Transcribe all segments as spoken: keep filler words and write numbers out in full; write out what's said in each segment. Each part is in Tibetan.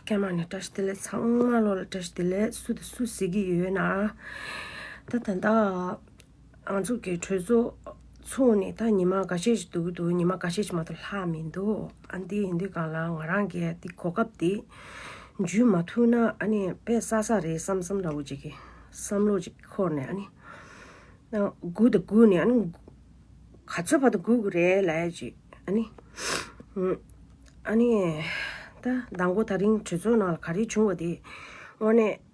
ཀྱེ་མ་ནས་བཀྲ་ཤིས་བདེ་ལེགས། ཚང་མ་ལོ་ལ་བཀྲ་ཤིས་བདེ་ལེགས། སུ་དང་སུ་གཟིགས་ཀྱི་ཡོད་ན། ད་ད་ད་ང་ཚོ་གི་གྲོས་ཚོགས་ཚོགས་ནས་ད་ཉི་མ་འགའ་ཤས་ཤིག་འདུག་གི་འདུག་ཉི་མ་འགའ་ཤས་ཤིག་མ་གཏོགས་ལྷག་མི་འདུག་ཨ་འདི་ཡིན་དུས་གང་ལ་ང་རང་གིས་འདི་གོ་སྐབས་འདི་འཇུས་མ་ཐུབ་ན་ཨ་ནི་དཔེ་བསགས་བསགས་རེད་བསམ་བསམ་འདྲ་བོ་ཅིག་གི་བསམ་བློ་ཅིག་འཁོར་ནས་ཨ་ནི། སྒུག་དང་སྒུག་ནས་ཨ་ནི་ག་ཚོད་བར་དུ་སྒུག་དགོས་རེད་ལབ་ཡ་ཅིག་ཨ་ནི། ཨ་ནི། ད་མདང་དགོང་དེ་རིང་གྲོས་ཚོགས་ནང་ལ་ག་རེ་བྱུང་བ་དེ། དངོས་གནས།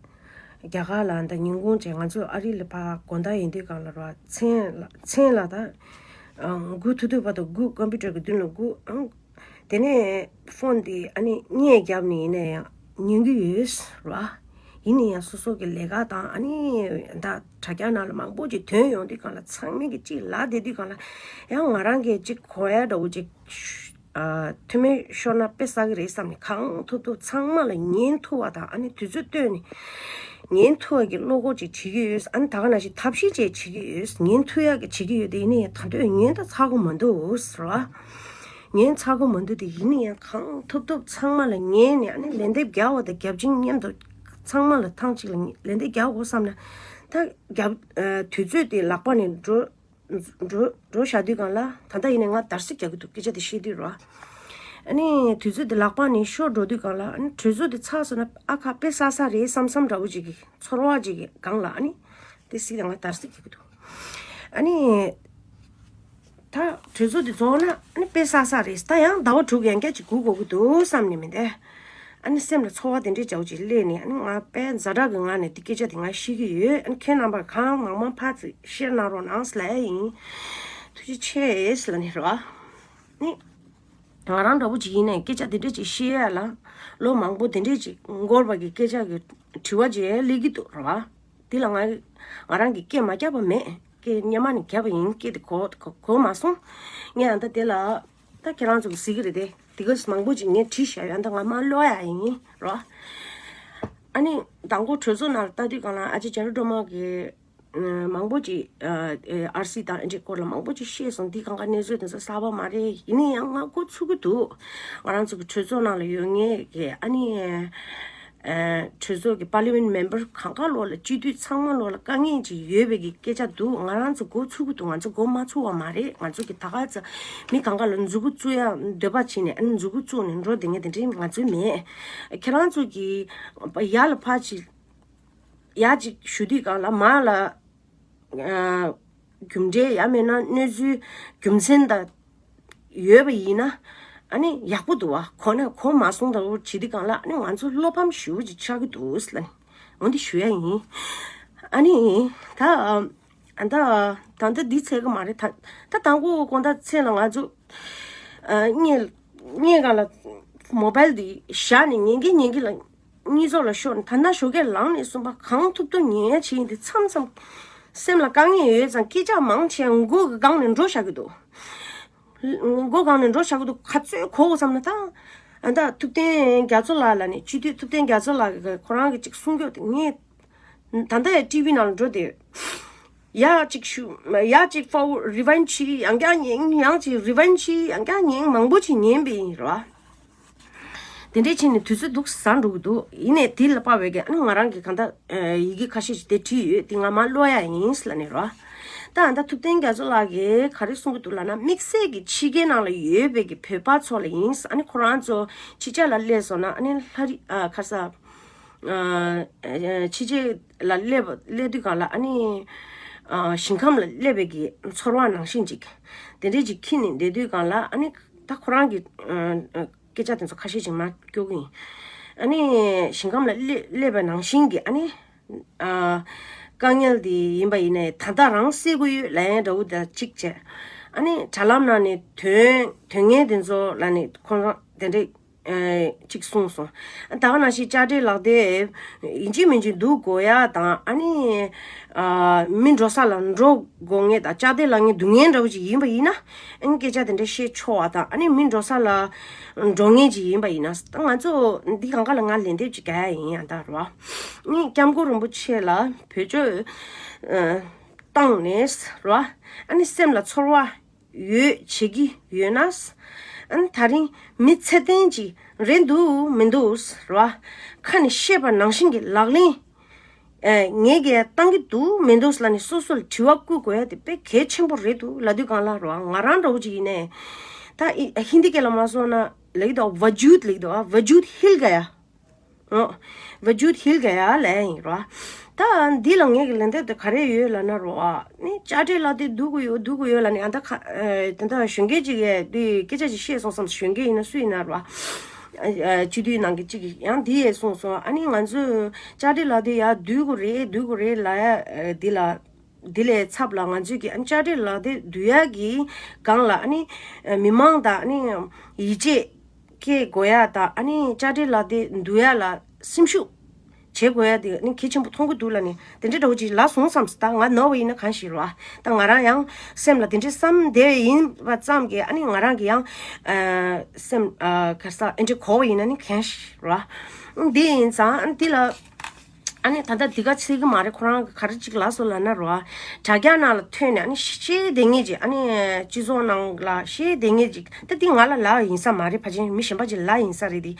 རྒྱ་གར་ལ་ད་ཉིན་གུང་བྱས་ང་ཚོ་ཨ་རི་ལ་ཕར་དགོང་དག་ཡིན་དུས་གང་ལ་རོ་མཚན་ལ་མཚན་ལ་ད། སྒུག་ཐུབ་ཐུབ་བར་དུ་སྒུག་ཀམ་པུ་ཊར་གི་མདུན་ལ་སྒུག་ཨང་། དེ་ནས་ཕོན་དེ་ཨ་ནི་བརྙན་བརྒྱབ་ནས་ཡིན་ན་ཡང་ཉན་གྱི་ཡོད་ར། ཡིན་ན་ཡང་སོ་སོ་གི་ལས་ཀ་དང་ཨ་ནི་ད་དྲ་རྒྱ་ནང་ལ་མང་པོ་ཅིག་ཐོན་ཡོང་དུས་གང་ལ་ཚང་མས་ཀྱི་ཅིག་ལབ་བསྡད་དུས་གང་ལ་ཡང་ང་རང་གིས་ཅིག་གོ་ཡ་འདྲ་བོ་ཅིག་ཨ་ཐུ་མི་ཤོར་ན་དཔེ་བསགས་ཀྱི་རེད་བསམ་ནས་གང་ཐུབ་ཐུབ་ཚང་མ་ལ་ཉན་ཐུབ་པ་དང་ཨ་ནི་དུས་ཚོད་བཏོན་ནས་ཉན་ཐུབ་པ་གི་བློ་ཁོག་ཅིག་བྱེད་ཀྱི་ཡོད། ཨ་ནི་ད་ག་ནང་བཞིན་ཐབས་ཤེས་ཅིག་བྱེད་ཀྱི་ཡོད། ཉན་ཐུབ་ཡ་གི་བྱེད་ཀྱི་ཡོད་དེ་ཡིན་ན་ཡང་ད་དུང་ཉན་ད་ཚར་གི་མི་འདུག་ཟེར་བ། ཉན་ཚར་གི་མི་འདུག་དེ་ཡིན་ན་ཡང་གང་ཐུབ་ཐུབ་ཚང་མ་ལ་ཉན་ནས་ཨ་ནི་ལན་འདེབས་རྒྱག་པ་དང་རྒྱབ་ཆེན་མཉམ་དུ་ཚང་མ་ལ་ཐེངས་གཅིག་ལ་ལན་འདེབས་རྒྱག་དགོས་བསམ་ན་ད་རྒྱབ་ཨ་དུས་ཚོད་དེ་ལག་པ་ནས་འགྲོ་འགྲོ་འགྲོ་བཞག་དུས་གང་ལ་ད་ལྟ་ཡིན་ན་ང་དར་སིག་རྒྱག་གི་འདུག་སྐད་ཆ་དེ་བཤད་དུས་རོ། ཨ་ནི་དུས་ཚོད་དེ་ལག་པ་ནས་ཤོར་འགྲོ་དུས་གང་ལ་ཨ་ནི་གྲོས་ཚོགས་དེ་ཚར་སོང་ན་ཨ་ཁ་དཔེ་བསགས་བསགས་རེད་བསམ་བསམ་འདྲ་བོ་ཅིག་གི་ཚོར་བ་ཅིག་གི་སྒང་ལ་ཨ་ནི་དེ་སྲིད་ལ་ང་དར་སིག་རྒྱག་གི་འདུག་ཨ་ནི། ད་གྲོས་ཚོགས་འདི་རྫོགས་ན་ཨ་ནི་དཔེ་བསགས་བསགས་རེད། ད་ཡང་ཟླ་བ་དྲུག་ཡང་བསྐྱར་ཅིག་སྒུག་དགོས་ཀྱི་འདུག་བསམ་ནས་མི་འདས། ཨ་ནི་སེམས་ལ་ཚོར་བ་དེ་འདྲས་འཇགས་ཅིག་སླེབས་ནས་ཨ་ནི་ང་དཔེ་ཛ་དྲག་གི་ངང་ནས་འདི་སྐད་ཆ་དེ་ང་བཤད་ཀྱི་ཡོད། ཨ་ནི་ཁྱེད་རྣམ་པ་གང་མང་མང་ཕར་ཚུར་ཤེར་གནང་རོགས་གནང་ཟེར་ལབ་ཡ་ཡིན། ཐུགས་རྗེ་ཆེ་ཟེར་ལབ་ནས་རེད་བ། ཨ་ནི་ང་རང་འདྲ་བོ་ཅིག་ཡིན་ནའི་སྐད་ཆ་དེ་འདྲས་ཅིག་བཤད་ཡ་ལ་ལོ་མང་པོ་དེ་འདྲས་ཅིག་འགོར་བ་གི་སྐད་ཆ་གི་དྲི་བ་ཅིག་སླེབས་ཀྱི་འདུག་རེད་བ། དེ་ལ་ང་ང་རང་གིས་སྐད་མ་བརྒྱབ་པ་མེད། སྐད་སྔོན་མ་ནས་བརྒྱབ་པ་ཡིན། སྐད་དེ་གོ་གོ་གོ་མ་སོང་། ངས་ཨ་ད་དེ་ལ་ད་ཁྱེད་རང་ཚོ་གིས་གཟིགས་ཀྱི་རེད་དེ། དེ་ག་མང་པོ་ཅིག་ངས་བྲིས་བཞག་ཡོད། ཨ་ད་ང་མ་ཀློག་ཡ་ཡིན་རོ། ཨ་ནི་མདང་དགོང་གྲོས་ཚོགས་ནང་ལ་ལྟ་དུས་གང་ལ་ཨ་ཅེ་ཇེ་རོ་ཌོ་མ་གིས་མང་པོ་ཅིག་ཨ་ཨ་ཨར་སི་དང་ཨེ་འདྲའི་སྐོར་ལ་མང་པོ་ཅིག་བཤད་སོང་། འདི་གང་ག་གནས་ཚུལ་དེ་ཚོ་གསར་པ་མ་རེད། ཡིན་ན་ཡང་ང་འགོ་ཚུགས་ཀྱི་འདུག་ང་རང་ཚོ་གི་གྲོས་ཚོགས་ནང་ལ་ཡོད་མཁན་གི་ཨ་ནི། ཨ་གྲོས་ཚོགས་ཀྱི་པར་ལི་མེན་མེམ་བར་གང་ག་ལོག་ལ་སྤྱི་འཐུས་ཚང་མ་ལོག་ལ་དཀའ་ངལ་ཅིག་ཡོད་པའི་གི་སྐད་ཆ་འདུག་ང་རང་ཚོ་འགོ་ཚུགས་ཀྱི་འདུག་ང་ཚོ་འགོ་མ་ཚུགས་པ་མ་རེད། ང་ཚོ་གི་ད་ག་ཚོད་མི་གང་ག་ལ་མཛུ་གུ་བཙུགས་ཡ་འདོད་པ་བྱས་ནས་ཨ་ནི་མཛུ་གུ་བཙུགས་ནས་འགྲོ་བསྡད་མཁན་དེ་འདྲའི་ང་ཚོ་མེད། ཁྱེད་རང་ཚོ་གི་ཡར་ལ་ཕར་ཅིག་ཡར་ཅིག་ཞུ་དུས་གང་ལ་མར་ལ་ཨ་རྒྱུ་འབྲས་ཡང་མིན་ན་གནས་ཚུལ་རྒྱུ་མཚན་དང་ཡོད་པ་ཡིན་ན་ཨ་ནི་ཡག་པོ་འདུག་བ། གོ་ན་གོ་མ་སོང་ད་འོ་བྱེད་དུས་གང་ལ་ཨ་ནི་ང་ཚོ་བློ་ཕམ་ཞེ་པོ་ཅིག་ཆགས་ཀྱི་འདུག་ཟེར་ལབ་ནས་འོ་འདི་ཞུ་ཡ་ཡིན། ཨ་ནི་ད་ཨ་ད་ད་ལྟ་འདི་ཚད་གི་མ་རེད། ད་ད་དང་པོ་དགོང་དག་མཚན་ལ་ང་ཚོ་ཨ་བརྙན་བརྙན་སྒང་ལ་མོ་བལ་འདི་བཞག་ནས་ཉན་གི་ཉན་གི་ལ། གཉིས་ཚོགས་ལ་ཤོར་ནས་ད་ལྟ་ཞོགས་ཀས་ལངས་ནས་གསུངས་པ་གང་ཐུབ་ཐུབ་ཉན་ཡ་བྱེད་ཡིན་དེ་མཚམས་མཚམས་སེམས་ལ་དཀའ་ངལ་ཡོད་ཙང་སྐད་ཆ་མང་ཆེ་མགོ་གི་སྒང་ནས་འགྲོ་བཞག་གི་འདུག་མགོ་སྒང་ནས་འགྲོ་བཞག་གི་འདུག་ག་ཚོད་གོ་དགོས་བསམ་ན་ད་ཨ་ད་ཐུབ་བསྟན་རྒྱ་མཚོ་ལགས་ལ་ནས་སྤྱི་འཐུས་ཐུབ་བསྟན་རྒྱ་མཚོ་ལགས་ཀྱིས་ཁོ་རང་གི་ཅིག་གསུང་རྒྱུ་དེ་ངས་ད་ལྟ་ཡ་ཊི་ཝི་ནང་ལ་འགྲོ་དེ་ཡ་ཅིག་ཞུ་ཡ་ཅིག་ཕོར་ཝརཌ་རི་ཝའིན་ཌི་བྱེད། ཡང་བསྐྱར་ཉན། ཡང་ཅིག་རི་ཝའིན་ཌི་བྱེད། ཡང་བསྐྱར་ཉན། མང་པོ་ཅིག་ཉན་པ་ཡིན་རོ། དེ་འདྲས་བྱས་ནས་དུས་ཚོད་འདུག་ཟ་འགྲོ་གི་འདུག་ཡིན་ནའི་དེ་ལ་དཔག་པའི་གི་ཨ་ནི་ང་རང་གིས་གང་ལྟར་ཡི་གེ་ཁ་ཤས་ཤིག་དེ་བྲིས་ཡོད། དེ་ང་མར་ཀློག་ཡ་ཡིན་ལབ་ནས་རོ། ད་ཨ་ད་ཐུབ་བསྟན་རྒྱ་མཚོ་ལགས་ཀྱིས་ག་རེ་གསུང་གི་འདུག་ལབ་ན་དམིགས་བསལ་གྱི་ཕྱི་རྒྱལ་ནང་ལ་ཡོད་པའི་གི་བོད་པ་ཚོ་ལ་ཡིན། ཨ་ནི་ཁོ་རང་ཚོ་ཕྱི་རྒྱལ་ལ་སླེབས་སོང་ན་ཨ་ནི་ལྷ་རི་ཨ་ཁ་ས་ཨ་ཕྱི་རྒྱལ་ལ་སླེབས་སླེབས་དུས་གང་ལ་ཨ་ནི་ཨ་ཞིང་ཁམས་ལ་སླེབས་པའི་གི་ཚོར་བ་ནང་བཞིན་ཅིག་དེ་འདྲས་ཅིག་འཁྱེར་ནས་བསྡད་དུས་གང་ལ་ཨ་ནི་ད་ཁོ་རང་གི་ཨ་སྐད་ཆ་དེ་ཚོ་ཁ་ཤས་ཅིག་མར་སྐྱོར་གི་ཡིན། ཨ་ནི་ཞིང་ཁམས་ལ་སླེབས་སླེབས་པ་ནང་བཞིན་གྱི་ཨ་ནི་ཨ་དཀའ་ངལ་དེ་ཡིན་པ་ཡིན་ནའི་ད་ལྟ་རང་སེལ་དགོས་ཡོད་ལབ་ཡ་འདྲ་བོ་དང་གཅིག་བྱས། ཨ་ནི་དྲ་ལམ་ནང་ནས་དོན་དོན་ངན་དེ་ཚོ་ལ་ནི་ཁོང་རང་དེ་འདྲས་ཨ་གཅིག་གསུངས་སོང་། ཨ་ད་ག་ནང་བཞིན་དཔྱ་ཁྲལ་ལག་དེབ་ཡིན་གཅིག་མིན་གཅིག་འདུག་དགོས་ཡ་དང་ཨ་ནི་ཨ་མི་འགྲོ་ས་ལ་འགྲོ་དགོས་ངེས་དང་དཔྱ་ཁྲལ་ལག་ངེས་སྡུག་ངན་འདྲ་བོ་ཅིག་ཡིན་པ་ཡིན་ན། ཨ་ནི་སྐད་ཆ་དེ་འདྲ་བཤད་ཆོག་པ་དང་ཨ་ནི་མི་འགྲོ་ས་ལ་འགྲོ་ངེས་ཅིག་ཡིན་པ་ཡིན་ན་ང་ཚོ་འདི་གང་ག་ལ་ང་ལན་འདེབས་ཅིག་རྒྱག་ཡ་ཡིན་ཡང་ད་རོ། ཨ་ནི་སྐྱབས་མགོན་རིན་པོ་ཆེ་ལ་བོད་ཆོས་ཨ་བཏང་ནས་རོ། ཨ་ནི་སེམས་ལ་ཚོར་བ་ཡོད་བྱེད་ཀྱི་ཡོད་ན། ཨ་ནི་ད་རིང་མི་ཚད་ལྡན་ཅིག་ རེད་འདུག་མི་འདུག་རེད་བ། ཁ་ནས་བཤད་པ་ནང་བཞིན་གྱི་ལག་ལེན། ཨེ། ངས་ཀྱིས་བཏང་གི་འདུག་མི་འདུག་ལབ་ནས་སོ་སོ་ལ་དྲི་བ་བཀོད་དགོས་ཡ་དེ་དཔེ་གལ་ཆེན་པོ་རེད་འདུག་ལབ་དུས་གང་ལ་རེད་བ། ང་རང་འདྲ་བོ་ཅིག་ཡིན་ནའི། ད་ཨི་ཧིན་དི་སྐད་ལ་མ་སོང་ན་ལབ་ཀྱི་འདུག་བ་ཇུད་ལབ་ཀྱི་འདུག་བ། བ་ཇུད་ཧིལ་ག་ཡ། ཨོ། བ་ཇུད་ཧིལ་ག་ཡ་ལབ་ཡ་ཡིན་རེད་བ། ད་འདི་ལ་ངས་ཀྱི་ལན་འདེབས་དེ་ག་རེ་ཡོད་ལབ་ན་རེད་བ། ནི་དཔྱ་ཁྲལ་ལག་དེབ་བསྡུ་དགོས་ཡོད་བསྡུ་དགོས་ཡོད་ལབ་ནི་ཨ་ད་ཁ་ཨེ། དེ་འདྲ་གཞོན་སྐྱེས་ཅིག་གིས་འདི་སྐད་ཆ་ཅིག་བཤད་སོང་བསམ། གཞོན་སྐྱེས་ཡིན་ན་སུ་ཡིན་ན་རེད་བ། ཨ། སྤྱི་འཐུས་ནང་གི་གཅིག་གིས་ཡང་འདི་ཡས་གསུངས་སོང་། ཨ་ནི་ང་ཚོས་དཔྱ་ཁྲལ་ལག་དེབ་ཡར་བསྡུ་དགོས་རེད་བསྡུ་དགོས་རེད་ལབ་ཡ་འདི་ལ། འདི་ལས་ཚབ་ལ་ང་ཚོས་ཀྱི་ཨ་ནི་དཔྱ་ཁྲལ་ལག་དེབ་བསྡུ་ཡ་གི་སྒང་ལ་ཨ་ནི་མི་མང་དང་ཨ་ནི་ཡིད་ཆེས་སྐྱེ་དགོས་ཡ་དང་ཨ་ནི་དཔྱ་ཁྲལ་ལག་དེབ་བསྡུ་ཡ་ལ་སེམས་ཤུགས་བྱེད་དགོས་ཡ་དེ་ཨ་ནི་གལ་ཆེན་པོ་མཐོང་གི་འདུག་ལབ་ནི་དེ་འདྲའི་འདྲ་བོ་ཅིག་ལབ་སོང་བསམ། ད་ང་ནོར་བ་ཡིན་ན་གང་ཞིག་རེད་བ། ད་ང་རང་ཡང་སེམས་ལ་དེ་འདྲའི་བསམ་བསྡད་ཡིན་པ་ཙམ་གྱིས་ཨ་ནི་ང་རང་གི་ཡང་ཨ། སེམས་ཨ། ག་ས་ཨེ་འདྲའི་གོ་བ་ཡིན་ན་ནི་གང་ཞིག་རེད་བ། འདི་ཡིན་ཙང་ཨ་ནི་འདི་ལ། ཨ་ནི་ད་ལྟ་འདི་ག་ཚིག་གི་མ་རེད། ཁོ་རང་གི་ག་རེ་ཅིག་ལབ་སོང་ལབ་ན་རོ། དྲ་རྒྱ་ནང་ལ་ཐོན་ནས་ཨ་ནི་བཤད་བསྡད་མཁན་ཅིག་ཨ་ནི་སྤྱི་ཚོགས་ནང་ལ་བཤད་བསྡད་མཁན་ཅིག་ད་འདི་ང་ལ་ལབ་ཡིན་ས་མ་རེད། ཕལ་ཆེར་མི་གཞན་པ་ཅིག་ལབ་ཡིན་ས་རེད་དེ།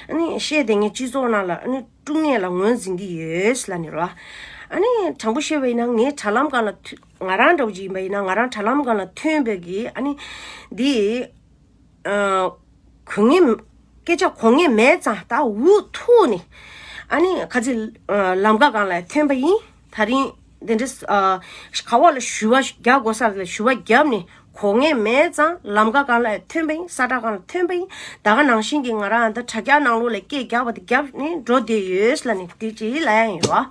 ཨ་ནི་བཤད་བསྡད་མཁན་སྤྱི་ཚོགས་ནང་ལ་ཨ་ནི་དཀྲུག་མཁན་ལ་ངོས་འཛིན་གྱི་ཡོད་ལབ་ནི་རོ། ཨ་ནི་དྲང་པོ་བཤད་པ་ཡིན་ན་ངས་དྲ་ལམ་སྒང་ལ་ཐོན། ང་རང་འདྲ་བོ་ཅིག་ཡིན་པ་ཡིན་ན་ང་རང་དྲ་ལམ་སྒང་ལ་ཐོན་པའི་གི་ཨ་ནི་འདི། ཨ། གོ་ངེས་སྐད་ཆ་གོ་ངེས་མེད་ཙང་ད་འུ་ཐུག་ནས་ཨ་ནི་ཁ་ཚིག་ཨ། ལམ་ཁ་སྒང་ལ་ཐོན་པ་ཡིན། ད་རིང་དེ་འདྲ་ཨ། ག་བ་ལ་ཞུ་བ་རྒྱག་དགོས་ས་ལ་ཞུ་བ་བརྒྱབ་ནས་གོ་ངེས་མེད་ཙང་ལམ་ཁ་སྒང་ལ་ཐོན་པ་ཡིན། ས་ཁྲ་སྒང་ལ་ཐོན་པ་ཡིན། ད་ག་ནང་བཞིན་གྱི་ང་རང་ད་དྲ་རྒྱ་ནང་ལོགས་ལ་སྐད་རྒྱག་པ་དེ་རྒྱབ་ནས་འགྲོ་བསྡད་ཡོད་ལབ་ནས་དེ་ཅིག་ལབ་ཡ་ཡིན་རོ།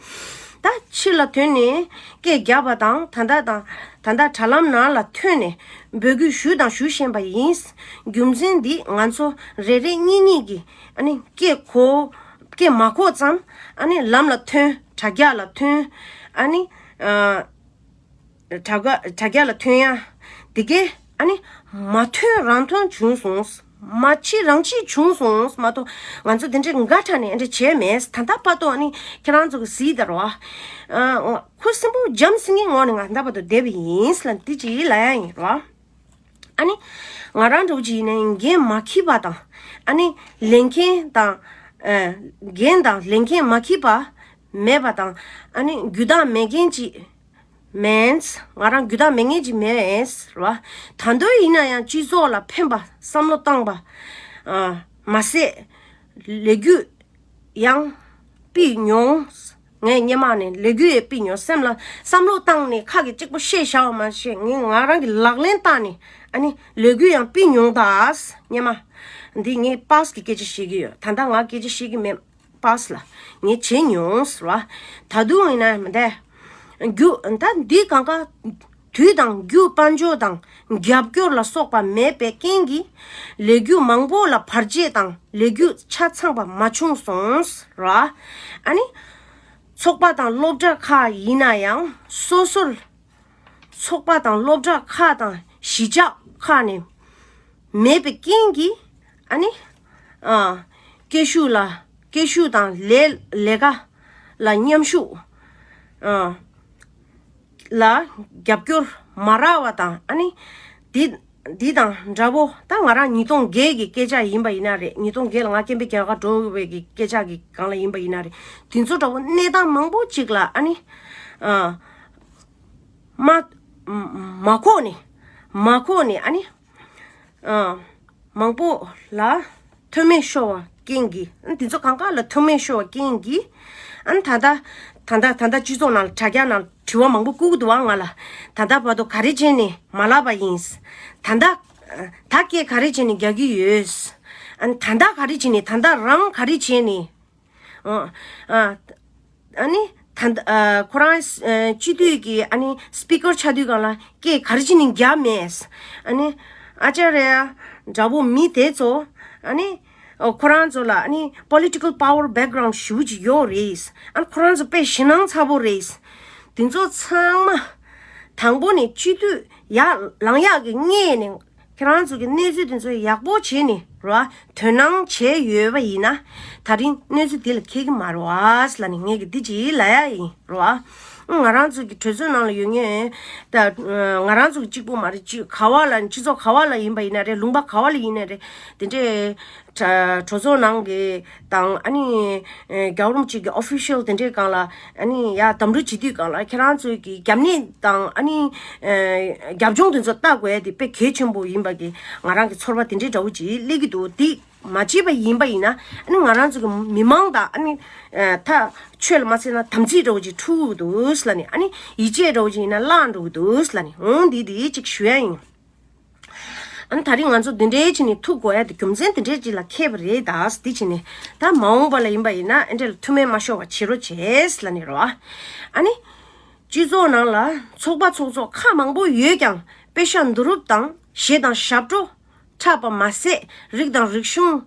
ད་ཕྱི་ལ་ཐོན་ནས་སྐད་རྒྱབ་པ་དང་ད་ལྟ་དང་ད་ལྟ་དྲ་ལམ་ནང་ལ་ཐོན་ནས་འབོད་སྐུལ་ཞུས་དང་ཞུ་བཞིན་པ་ཡིན། རྒྱུ་མཚན་འདི་ང་ཚོ་རེ་རེ་གཉིས་གཉིས་ཀྱིས་ཨ་ནི་སྐད་གོ་སྐད་མ་གོ་ཙམ་ཨ་ནི་ལམ་ལ་ཐོན། དྲ་རྒྱ་ལ་ཐོན། ཨ་ནི་ཨ། དྲ་རྒྱ་དྲ་རྒྱ་ལ་ཐོན་ཡ་འདི་གས་ཨ་ནི་མ་ཐོན་རང་ཐོན་བྱུང་སོང་། མ་བྱེད་རང་བྱེད་བྱུང་སོང་མ་གཏོགས་ང་ཚོ་དེ་འདྲའི་འགའ་ཁྲ་ནས་ཨ་འདྲ་བྱས་མེད། ད་ལྟ་བར་དུ་ཨ་ནི་ཁྱེད་རང་ཚོ་གི་གཟིགས་དང་རོ། ཨ། ཁུ་སིམ་པོ་འཇམ་སིང་གེའི་ངང་ནས་ང་ད་བར་དུ་བསྡད་པ་ཡིན་ལབ་འདི་ཅིག་ལབ་ཡ་ཡིན་རོ། ཨ་ནི་ང་རང་འདྲ་བོ་ཅིག་ཡིན་ནའི་འགན་མ་འཁྱེར་པ་དང་ཨ་ནི་ལས་འགན་དང་ཨ། འགན་དང་ལས་འགན་མ་འཁྱེར་པ་མེད་པ་དང་ཨ་ནི་རྒྱུ་དག་མེད་མཁན་ཅིག་མེད། ང་རང་རྒྱུ་དག་མེད་མཁན་ཅིག་མེད་རེད་བ། ད་དུང་ཡིན་ན་ཡང་སྤྱི་ཚོགས་ལ་ཕན་པ་བསམ་བློ་བཏང་པ་ཨ། མ་ཟད་ལས་རྒྱུ་ཡང་སྤེལ་མྱོང་། ངས་སྔོན་མ་ནས་ལས་རྒྱུ་ཡང་སྤེལ་མྱོང་། སེམས་ལ་བསམ་བློ་བཏང་ནས་ཁ་གི་གཅིག་པོ་བཤད་བཞག་པ་མ་ཤེས། ངས་ང་རང་གི་ལག་ལེན་བསྟར་ནས་ཨ་ནི་ལས་རྒྱུ་ཡང་སྤེལ་མྱོང་ད། སྔོན་མ་འདི་ངས་པཱས་ཀྱི་སྐད་ཆ་བཤད་ཀྱི་ཡོད། ད་ལྟ་ང་སྐད་ཆ་བཤད་ཀྱི་མེད། པཱས་ལ་ངས་བྱེད་མྱོང་ཟེར་བ། ད་དུང་ཡིན་ན་མི་འདས། རྒྱུ་ད་འདི་གང་ག་དུས་དང་རྒྱུ་དཔལ་འབྱོར་དང་རྒྱབ་སྐྱོར་ལ་སོགས་པ་མེད་པའི་རྐྱེན་གྱིས་ལས་རྒྱུ་མང་པོ་ལ་བར་ཆད་དང་ལས་རྒྱུ་ཆ་ཚང་པ་མ་བྱུང་སོང་ཟེར་བ། ཨ་ནི་ཚོགས་པ་དང་སློབ་གྲྭ་ཁག་ཡིན་ན་ཡང་སོ་སོར་ཚོགས་པ་དང་སློབ་གྲྭ་ཁག་དང་གཞིས་ཆགས་ཁག་ནས་མེད་པའི་རྐྱེན་གྱིས་ཨ་ནི་ཨ་སྐད་ཤུགས་ལ་སྐད་ཤུགས་དང་ལས་ལས་ཀ་ལ་མཉམ་ཞུགས་ཨ་ལ་རྒྱབ་སྐྱོར་མ་རག་པ་དང་ཨ་ནི་འདི་འདི་དང་འདྲ་པོ། ད་ང་རང་ཉིས་སྟོང་བརྒྱད་ཀྱི་སྐད་ཆ་ཡིན་པ་ཡིན་ན་རེད། ཉིས་སྟོང་བརྒྱད་ལ་ང་སྐད་འཕྲིན་རྒྱལ་ཁབ་འགྲོ་བའི་གི་སྐད་ཆ་གི་སྒང་ལ་ཡིན་པ་ཡིན་ན་རེད། དེ་ཚོ་འདྲ་པོ་གནས་སྟངས་མང་པོ་ཅིག་ལ་ཨ་ནི་ཨ། མ་མ་གོ་ནས་མ་གོ་ནས་ཨ་ནི་ཨ་མང་པོ་ལ་ཐོན་མེད་ཤོར་བ་རྐྱེན་གྱིས། ཨ་འདི་ཚོ་གང་ག་ལ་ཐོན་མེད་ཤོར་བ་རྐྱེན་གྱིས། ཨ་ད་ལྟ་ད་ལྟ་ད་ལྟ་སྤྱི་ཚོགས་ནང་ལ་དྲ་རྒྱ་ནང་དྲི་བ་མང་པོ་བསྐུར་གི་འདུག་བ། ང་ལ་ད་ལྟ་བར་དུ་ག་རེ་བྱས་ནས་མ་ལབ་པ་ཡིན། ད་ལྟ་ད་སྐད་ག་རེ་བྱས་ནས་རྒྱག་གི་ཡོད། ཨ་ད་ལྟ་ག་རེ་བྱས་ནས་ད་ལྟ་རང་ག་རེ་བྱས་ནས། ཨ་ཨ་ཨ་ནི་ད་ལྟ་ཨ་ཁོ་རང་ཨ་སྤྱི་འཐུས་ཀྱི་ཨ་ནི་སི་པི་ཀར་ཆགས་དུས་སྒང་ལ་སྐད་ག་རེ་བྱས་ནས་རྒྱབ་མེད། ཨ་ནི་ཨ་ཅཱརྱ་འདྲ་པོ་མི་དེ་ཚོ་ཨ་ནི་ཨ་ཁོ་རང་ཚོ་ལ་ཨ་ནི་པོ་ལི་ཊི་ཀལ་པ་ཝར་བེག་གྷ་རའུན་ཌི་ཞེ་པོ་ཅིག་ཡོད་རེད། ཨ་ནི་ཁོ་རང་ཚོ་དཔེ་ཞེད་སྣང་ཚ་པོ་རེད། དེ་ཚོ་ཚང་མ་དང་པོ་ནས་སྤྱི་འཐུས་ཡར་ལངས་ཡག་གི་སྔོན་ནས་ཁྱེད་རང་ཚོ་གི་གནས་ཚུལ་དེ་ཚོ་ཡག་པོ་བྱས་ནས་རོ། དོ་སྣང་བྱས་ཡོད་པ་ཡིན་ན་ད་རིང་གནས་ཚུལ་འདི་ལ་འཁེལ་གི་མ་རེད་བ་ལབ་ནས་ངས་ཀྱི་འདི་ཅིག་ལབ་ཡ་ཡིན་རོ། ང་རང་ཚོ་གི་གྲོས་ཚོགས་ནང་ལ་ཡོད་མཁན་ད་ང་རང་ཚོ་གི་གཅིག་པུ་མ་རེད། སྤྱི་ག་བ་ལ་སྤྱི་ཚོགས་ག་བ་ལ་ཡིན་པ་ཡིན་ན་རེད། ལུང་པ་ག་བ་ལ་ཡིན་ན་རེད། དེ་འདྲའི་གྲ་གྲོས་ཚོགས་ནང་གི་དང་ཨ་ནི་རྒྱལ་བ་རིན་པོ་ཆེ་གི་ཨོ་ཕི་ཤལ་དེ་འདྲའི་སྒང་ལ་ཨ་ནི་ཡ་དམ་འབུལ་བྱེད་དུས་སྒང་ལ་ཁྱེད་རང་ཚོའི་གི་རྒྱབ་གནས་དང་ཨ་ནི་རྒྱབ་ལྗོངས་དེ་ཚོ་ལྟ་དགོས་ཡ་དེ་དཔེ་གལ་ཆེན་པོ་ཡིན་པ་གི་ང་རང་གི་ཚོར་བ་དེ་འདྲའི་འདྲ་བོ་ཅིག་སླེབས་ཀྱི་འདུག་དེ་མ་བྱས་པ་ཡིན་པ་ཡིན་ན་ཨ་ནི་ང་རང་ཚོ་གི་མི་མང་དང་ཨ་ནི་ད་ཆོས་ལ་མ་ཚད་ན་དམ་ཚིག་འདྲ་བོ་ཅིག་འཁྲུག་གི་འདུག་ལབ་ནི། ཨ་ནི་ཡིད་ཆེས་འདྲ་བོ་ཅིག་ཡིན་ན་བརླག་འགྲོ་གི་འདུག་ལབ་ནི། འོང་འདི་འདི་ཅིག་ཞུ་ཡ་ཡིན། ཨ་ནི་ད་རིང་ང་ཚོ་འདི་འདྲའི་བྱས་ནས་ཐུག་དགོས་ཡ་དེ་རྒྱུ་མཚན་འདི་འདྲའི་ཅིག་ལ་འཁེལ་བ་རེད། ད་འདི་བྱས་ནས་ད་མ་འོངས་པ་ལ་ཡིན་པ་ཡིན་ན་ཨེ་འདྲ་ལ་མཐུ་མེད་མ་ཤོར་བ་བྱེད་རོགས་བྱེད་ལབ་ནི་རོ། ཨ་ནི་སྤྱི་ཚོགས་ནང་ལ་ཚོགས་པ་ཚོགས་ཚོགས་ཁག་མང་པོ་ཡོད་ཀྱང་དཔེ་ཤ་འདུ་རུབ་དང་གཞས་དང་ཞབས་བྲོ་འཁྲབ་པ་མ་ཟད་རིགས་དང་རིག་གཞུང་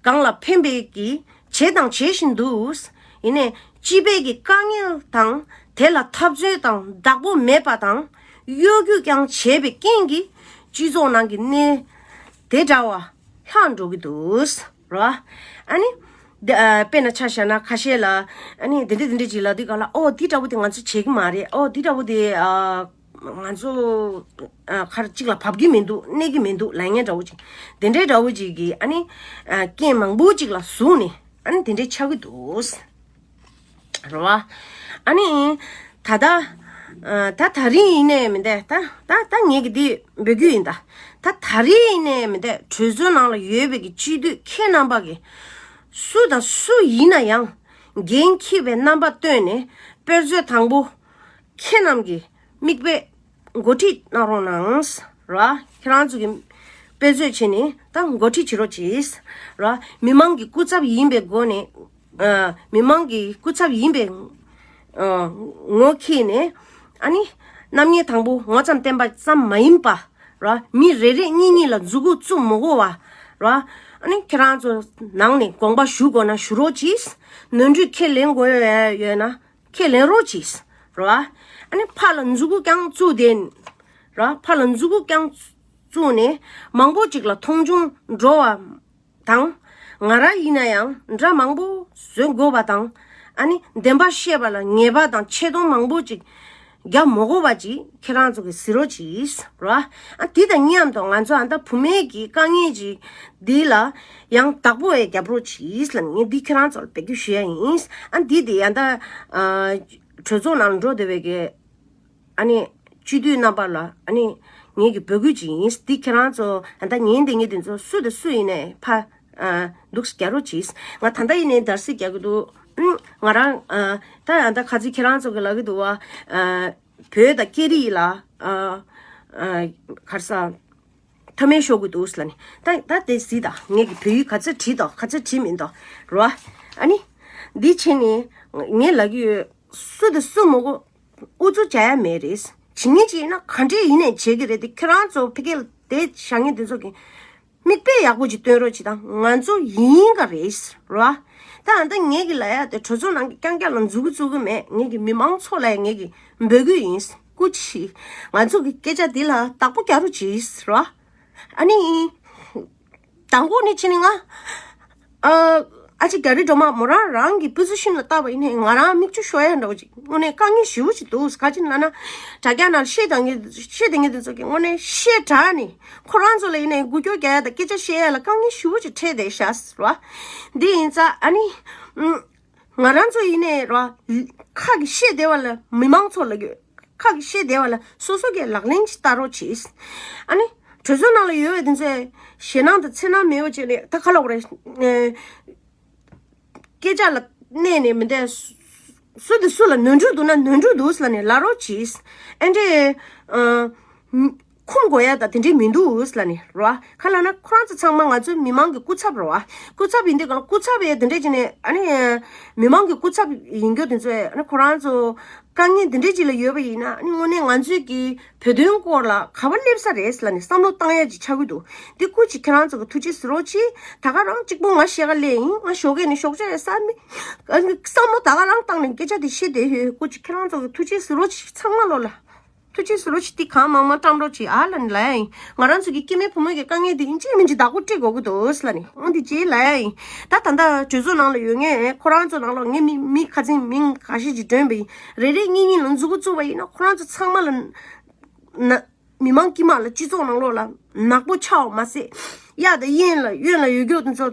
གང་ལ་ཕན་པའི་གི་བྱས་དང་བྱེད་བཞིན་འདུག་ཡིན་ནའི་སྤྱི་པའི་གི་དཀའ་ངལ་དང་དེ་ལ་འཐབ་རྩོད་དང་བདག་པོ་མེད་པ་དང་གཡོ་སྒྱུ་ཀྱང་བྱས་པའི་རྐྱེན་གྱིས་སྤྱི་ཚོགས་ནང་གི་གནས་དེ་འདྲ་བ་ལྷག་འགྲོ་གི་འདུག་རོ། ཨ་ནི་དཔེར་ན་ཆ་བཞག་ན་ཁ་ཤས་ལ་ཨ་ནི་དེ་འདྲ་དེ་འདྲ་ཅིག་ལབ་དུས་ག་ལ་ཨོ་འདི་འདྲ་བོ་དེ་ང་ཚོ་བྱེད་ཀྱི་མ་རེད། ཨོ་འདི་འདྲ་བོ་དེ་ང་ཚོ་ཁར་གཅིག་ལ་བབ་ཀྱི་མི་འདུག་གནས་ཀྱི་མི་འདུག་ལབ་མཁན་འདྲ་བོ་ཅིག་དེ་འདྲའི་འདྲ་བོ་ཅིག་གིས་ཨ་ནི་རྐྱེན་མང་པོ་ཅིག་ལ་ཟུག་ནས་ཨ་ནི་དེ་འདྲའི་ཆགས་ཀྱི་འདུག་རེད་བ། ཨ་ནི་ད་ལྟ་ད་ད་རིང་ཡིན་ནའི་མི་འདས་ད་ད་ད་ངེད་ཀྱི་འདི་འབོད་རྒྱུ་ཡིན། ད་ད་ད་རིང་ཡིན་ནའི་མི་འདས་གྲོས་ཚོགས་ནང་ལ་ཡོད་པའི་གི་སྤྱི་འཐུས་ཁྱེད་རྣམ་པ་གི་སུ་དང་སུ་ཡིན་ན་ཡང་འགན་འཁྱེར་བའི་རྣམ་པ་བཏོན་ནས་དཔེ་མཛོད་དང་པོ་ཁྱེད་རྣམས་ཀྱི་མིག་དཔེ་འགོ་ཁྲིད་གནང་རོགས་གནང་། ར། ཁྱེད་རང་ཚོ་གི་དཔེ་མཛོད་བྱས་ནས་ད་འགོ་ཁྲིད་བྱེད་རོགས་གྱིས། ར། མི་མང་གི་སྐུ་ཚབ་ཡིན་པའི་སྒོ་ནས། ཨ། མི་མང་གི་སྐུ་ཚབ་ཡིན་པའི་ཨ། ངོ་ཁྱེད་ནས་ཨ་ནི་རྣམ་ངེས་དང་པོ་ངོ་ཙམ་བསྟན་པ་ཙམ་མ་ཡིན་པ། ར། མི་རེ་རེ་གཉིས་གཉིས་ལ་མཛུ་གུ་བཙུགས་མི་དགོས་པ། ར། ཨ་ནི་ཁྱེད་རང་ཚོ་ནང་ནས་དགོངས་པ་ཞུ་དགོས་ན་ཞུ་རོགས་གྱིས། ནོར་འཁྲུལ་ཁས་ལེན་དགོས་ཡོད་ན། ཁས་ལེན་རོགས་གྱིས། ར། ཨ་ནི་ཕར་ལ་མཛུ་གུ་རྐྱང་བཙུགས་ཏེ། ར། ཕར་ལ་མཛུ་གུ་རྐྱང་བཙུགས་ནས་མང་པོ་ཅིག་ལ་མཐོང་ཆུང་འགྲོ་བ་དང་། ང་རང་ཡིན་ན་ཡང་འདྲ་མང་པོ་བཟོ་དགོས་པ་དང་། ཨ་ནི་བདེན་པ་བཤད་པ་ལ་ཉེས་པ་དང་ཆེ་མཐོང་མང་པོ་ཅིག་རྒྱབ་མ་དགོས་པ་ཅིག་ཁྱེད་རང་ཚོ་གིས་གཟིགས་རོགས་གྱིས། ར། ཨ་འདི་དང་མཉམ་དུ་ང་ཚོ་ཨ་ད་བུད་མེད་ཀྱི་དཀའ་ངལ་ཅིག་འདི་ལ་ཡང་བདག་པོ་ཡང་རྒྱབ་རོགས་གྱིས་ལབ་ནས་ངས་འདི་ཁྱེད་རང་ཚོ་ལ་འབོད་སྐུལ་ཞུ་ཡ་ཡིན། ཨ་འདི་དེ་ཡང་ད་ཨ་གྲོས་ཚོགས་ནང་ལ་འགྲོ་བསྡད་པའི་གི་ཨ་ནི་སྤྱི་འཐུས་རྣམ་པ་ལ་ཨ་ནི་ངེད་ཀྱི་འབོད་སྐུལ་ཅིག་ཡིན། འདི་ཁྱེད་རང་ཚོ་ཨ་ད་ཉན་བསྡད་མཁན་དེ་ཚོ་སུ་དང་སུ་ཡིན་ནའི་ཕ་ཨ་འདུག་རྒྱག་རོགས་གྱིས། ང་ད་ལྟ་ཡིན་ནའི་འདར་སིག་རྒྱག་གི་འདུག་ཨུམ། ང་རང་ཨ་ད་ཨ་ད་ཁ་ཚིག་ཁྱེད་རང་ཚོ་གི་ལབ་གི་འདུག་བ། ཨ་བོད་དང་སྐད་རིགས་ལ་ཨ་ཨ་ག་རེ་ཟ། མཐའ་མའི་ཤོག་གུ་འདུག་ལ་ནི། ད་ད་དེ་གཟིགས་དང་། ངེད་ཀྱི་བོད་ཡིག་ག་ཚོད་བྲིས་དང་ག་ཚོད་བྲིས་མིན་དང་རོ། ཨ་ནི། འདི་བྱས་ནས་ངས་ལབ་ཀྱི་ཡོད། སུ་དང་སུ་མ་གོ་ཨུ་ཚུགས་བྱ་ཡ་མེད་རེད། བྱེད་ངེས་ཅིག་ཡིན་ན་ག་འདྲས་ཡིན་ནས་བྱེད་ཀྱི་རེད་དེ། ཁྱེད་རང་ཚོ་ཕ་གི་ལ་དེ་བཞག་མཁན་དེ་ཚོ་གི་མིག་དཔེ་ཡག་པོ་ཅིག་སྟོན་རོགས་བྱེད་དང་། ང་ཚོ་ཡིན་ག་རེད་རོ། ད་ཨ་ད་ངེད་ཀྱི་ལབ་ཡ་དེ་གྲོས་ཚོགས་ནང་གི་རྐྱང་རྐྱང་ལ་མཛུ་གུ་བཙུགས་གི་མེད། ངེད་ཀྱི་མི་མང་ཚོ་ལ་ངེད་ཀྱི་འབོད་སྐུལ་ཡིན། སྐུ་མཁྱེན། ང་ཚོ་གི་སྐད་ཆ་འདི་ལ་བདག་པོ་རྒྱག་རོགས་གྱིས་རོ། ཨ་ནི། དང་པོ་ནི་ཕྱི་ནི་ང་། ཨ། ཨ་ཅེ་རྒྱ་རི་སྒྲོལ་མ་མོ་རང་རང་གི་པོ་ཟི་ཤན་ལ་བལྟས་པ་ཡིན་ནའི་ང་རང་མིག་ཆུ་ཤོར་ཡ་འདྲ་བོ་ཅིག་དངོས་གནས་དཀའ་ངལ་ཞེ་པོ་ཅིག་འདུག་ག་ཅི་ལབ་ན། དྲ་རྒྱ་ནང་བཤད་དང་ངེད་བཤད་དང་ངེད་དེ་ཚོ་གི་དངོས་གནས་བཤད་དྲགས་ནས་ཁོ་རང་ཚོ་ལ་ཡིན་ནའི་འགུལ་སྐྱོད་རྒྱག་ཡ་དང་སྐད་ཆ་བཤད་ཡ་ལ་དཀའ་ངལ་ཞེ་པོ་ཅིག་འཕྲད་བསྡད་ཤག་རོ། འདི་ཡིན་ཙང་ཨ་ནི། ཨུམ། ང་རང་ཚོ་ཡིན་ནའི་རོ། ཁ་གི་བཤད་བསྡད་པ་ལ་མི་མང་ཚོ་ལ་གི་ཁ་གི་བཤད་བསྡད་པ་ལ་སོ་སོ་གི་ལག་ལེན་ཅིག་བསྟར་རོགས་གྱིས། ཨ་ནི་གྲོས་ཚོགས་ནང་ལ་ཡོད་པའི་དེ་ཚོས་ཞེད་སྣང་དང་འཚེར་སྣང་མེད་པ་བྱས་ནས་ད་ག་ལབ་དགོས་རེད། སྐད་ཆ་ལ་གནས་ནས་མི་འདས། སུ་དང་སུ་ལ་ནོར་འཁྲུལ་འདུག་ན་ནོར་འཁྲུལ་འདུག་ཟེར་ནས་ལབ་རོགས་གྱིས། ཨ་འདྲས། ཁུངས་དགོས་ཡ་ད་དེ་འདྲས་མི་འདུག་ལབ་ནས་རོ། ག་ལབ་ན་ཁོ་རང་ཚོ་ཚང་མ་ང་ཚོའི་མི་མང་གི་སྐུ་ཚབ་རོ། སྐུ་ཚབ་ཡིན་དུས་ག་ལ་སྐུ་ཚབ་ཡ་དེ་འདྲས་བྱས་ནས་ཨ་ནི། མི་མང་གི་སྐུ་ཚབ་ཡིན་རྒྱུ་དེ་ཚོས་ཨ་ནི་ཁོ་རང་ཚོ་དཀའ་ངལ་དེ་འདྲས་ཅིག་ལ་ཡོད་པ་ཡིན་ན་ཨ་ནི་དངོས་གནས་ང་ཚོའི་གི་བོད་དོན་སྐོར་ལ་ག་པར་སླེབས་ས་རེད་ལབ་ནས་བསམ་བློ་བཏང་ཡ་ཅིག་ཆགས་ཀྱི་འདུག་འདི་སྐུ་མཁྱེན་ཁྱེད་རང་ཚོ་གི་ཐུགས་རྗེ་གཟིགས་རོགས་གྱིས། ད་ག་རང་གཅིག་པོ་ང་བཤད་ག་སླེབས་ཡིན། ང་ཞོགས་ཀས་ནས་ཞོགས་ཇ་ཡ་ཟ་མི། བསམ་བློ་ད་ག་རང་བཏང་ནས་སྐད་ཆ་དེ་བཤད་བསྡད་ཡོད། སྐུ་མཁྱེན་ཁྱེད་རང་ཚོ་གི་ཐུགས་རྗེ་གཟིགས་རོགས་གྱིས་ཚང་མ་ལོ་ལ། ཐུགས་རྗེ་གཟིགས་རོགས་བྱེད། དེ་གང་མང་མང་བཀྲམ་རོགས་བྱེད་ཨ་ལ་ནི་ལ་ཡིན། ང་རང་ཚོ་གི་སྐྱེ་དམན་བུ་མོ་གི་དཀའ་ངལ་དེ་ཡིན་གཅིག་མིན་གཅིག་བདག་པོ་སྤྲད་དགོས་ཀྱི་འདུག་ལ་ནི། འོ་འདི་བྱེད་ལ་ཡིན། ད་ད་ལྟ་གྲོས་ཚོགས་ནང་ལ་ཡོད་ངས་ཁོ་རང་ཚོ་ནང་ལོགས་ངས་མི་མི་ཁ་ཚིག་མིང་ཁ་ཤས་ཅིག་འདོན་པ་ཡིན། རེ་རེ་གཉིས་གཉིས་ལ་མཛུ་གུ་བཙུགས་པ་ཡིན་ན་ཁོ་རང་ཚོ་ཚང་མ་ལ་ན། མི་མང་དཀྱུས་མ་ལ་སྤྱི་ཚོགས་ནང་ལོགས་ལ་ནག་པོ་ཆགས་མ་ཟད། གཡག་དང་གཡོན་ལ་གཡོན་ལ་ཡོད་རྒྱུ་དེ་ཚོ་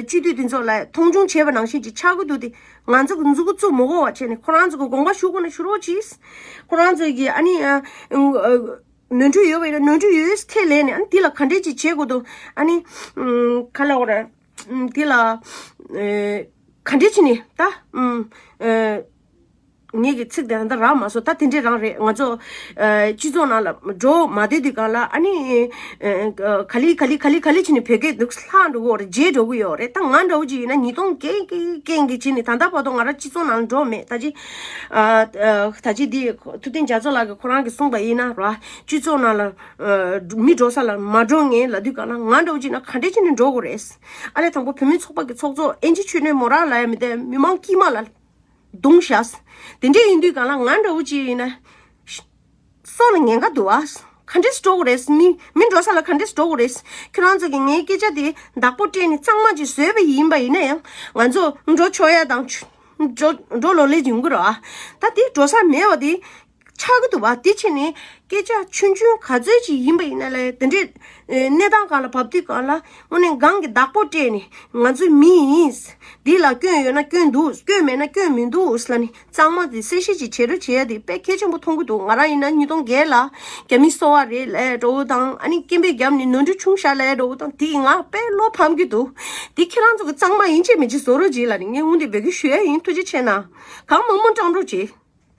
སྤྱི་འཐུས་དེ་ཚོ་ལ་མཐོང་ཆུང་བྱས་པ་ནང་བཞིན་ཅིག་ཆགས་ཀྱི་འདུག་སྟེ། ང་ཚོ་གི་མཛུ་གུ་བཙུགས་མ་དགོས་པ་བྱས་ནས་ཁོ་རང་ཚོ་གི་དགོངས་པ་ཞུ་དགོས་ན་ཞུ་རོགས་གྱིས། ཁོ་རང་ཚོ་གི་ཨ་ནི་ནོར་འཁྲུལ་ཡོད་པ་ཡིན་ན་ནོར་འཁྲུལ་ཡོད་ཁས་ལེན་ནས། ཨ་ནི་དེ་ལ་ག་འདྲས་ཅིག་བྱེད་དགོས་འདུག་ཨ་ནི་ག་ལ་འོ་ར་དེ་ལ་ག་འདྲས་བྱས་ནས་ད། ངེད་ཀྱི་ཚིག་དེ་ད་རག་མ་སོང་། ད་དེ་འདྲས་རང་རེད། ང་ཚོ་སྤྱི་ཚོགས་ནང་ལ་འགྲོ་མ་བསྡད་དུས་གང་ལ་ཨ་ནི་ག་ལེ་ག་ལེ་ག་ལེ་ག་ལེ་བྱས་ནས་བོད་སྐད་འདུག་ལྷག་འགྲོ་གི་ཡོད་རེད། བརྗེད་འགྲོ་གི་ཡོད་རེད། ད་ང་འདྲ་བོ་ཅིག་ཡིན་ན་ཉིས་སྟོང་བརྒྱད་བརྒྱད་བརྒྱད་བྱས་ནས་ད་ལྟ་བར་དུ་ང་རང་སྤྱི་ཚོགས་ནང་ལ་འགྲོ་མེད། ད་ཅི་ད་ཅི་འདི་ཐུབ་བསྟན་རྒྱ་མཚོ་ལགས་ཀྱིས་ཁོ་རང་གིས་གསུངས་པ་ཡིན་ན་ར། སྤྱི་ཚོགས་ནང་ལ་མི་འགྲོ་ས་ལ་མ་འགྲོ་ངེས་ལབ་དུས་གང་ལ་ང་འདྲ་བོ་ཅིག་ཡིན་ན་ག་འདྲས་བྱས་ནས་འགྲོ་དགོས་རེད། ཨ་ལས་དང་པོ་བོད་མི་ཚོགས་པ་གི་ཚོགས་གཙོ་ཨེན་ཅི་ཆོས་སྒྲོན་མོ་རང་ལབ་ཡ་མི་བདེ། མི་མང་དཀྱུས་མ་ལ་རྡུང་བཞག་དེ་འདྲས་ཡིན་དུས་གང་ལ་ང་འདྲ་བོ་ཅིག་ཡིན་ན། སྲོག་ལ་ཉེན་ཁ་འདུག་ཨ། ག་འདྲས་འགྲོ་དགོས་རེད། མི་མི་འགྲོ་ས་ལ་ག་འདྲས་འགྲོ་དགོས་རེད། ཁྱོད་རང་ཚོ་གིས་ངའི་སྐད་ཆ་དེ་བདག་པོ་སྤྲད་ནས་གཙང་མ་ཅིག་བཟོས་པ་ཡིན་པ་ཡིན་ན་ཡང་ང་ཚོ་འགྲོ་ཆོག་ཡ་དང་། འགྲོ་འགྲོ་ལོ་ལེགས་ཡོང་གི་རེད་ཨ། ད་དེ་འགྲོ་ས་མེད་པ་དེ་ཆགས་ཀྱི་འདུག་བ། དེ་བྱས་ནས་སྐད་ཆ་ཆུང་ཆུང་ག་ཚོད་ཅིག་ཡིན་པ་ཡིན་ན་ལས་དེ་འདྲས་གནས་སྟངས་སྒང་ལ་བབས་དུས་གང་ལ་དངོས་གནས་སྒང་གི་བདག་པོ་སྤྲད་ནས་ང་ཚོ་མི་ཡིན། འདི་ལ་སྐྱོན་ཡོད་ན་སྐྱོན་འདུག་སྐྱོན་མེད་ན་སྐྱོན་མི་འདུག་ལབ་ནས་གཙང་མ་དེ་གསལ་བཤད་ཅིག་བྱེད་རོགས་བྱེད་ཡ་དེ་དཔེ་གལ་ཆེན་པོ་མཐོང་གི་འདུག་ང་རང་ཡིན་ན་ཉིས་སྟོང་བརྒྱད་ལ་རྒྱ་མི་གསོ་བ་རེད་ལབ་འགྲོ་བོ་དང་ཨ་ནི་སྐད་འབོད་བརྒྱབ་ནས་ནོར་འཁྲུལ་བྱུང་ཤག་ལབ་འགྲོ་བོ་དང་དེ་ང་དཔེ་བློ་ཕམ་གྱི་འདུག་དེ་ཁྱེད་རང་ཚོ་གི་གཙང་མ་ཡིན་གཅིག་མིན་གཅིག་བཟོ་རོགས་གྱིས་ལབ་ནས་ངས་འོང་དེ་འབོད་སྐུལ་ཞུ་ཡ་ཡིན། ཐུགས་རྗེ་ཆེ་གནང་། གང་མང་མང་བཀྲམ་རོགས་གྱིས།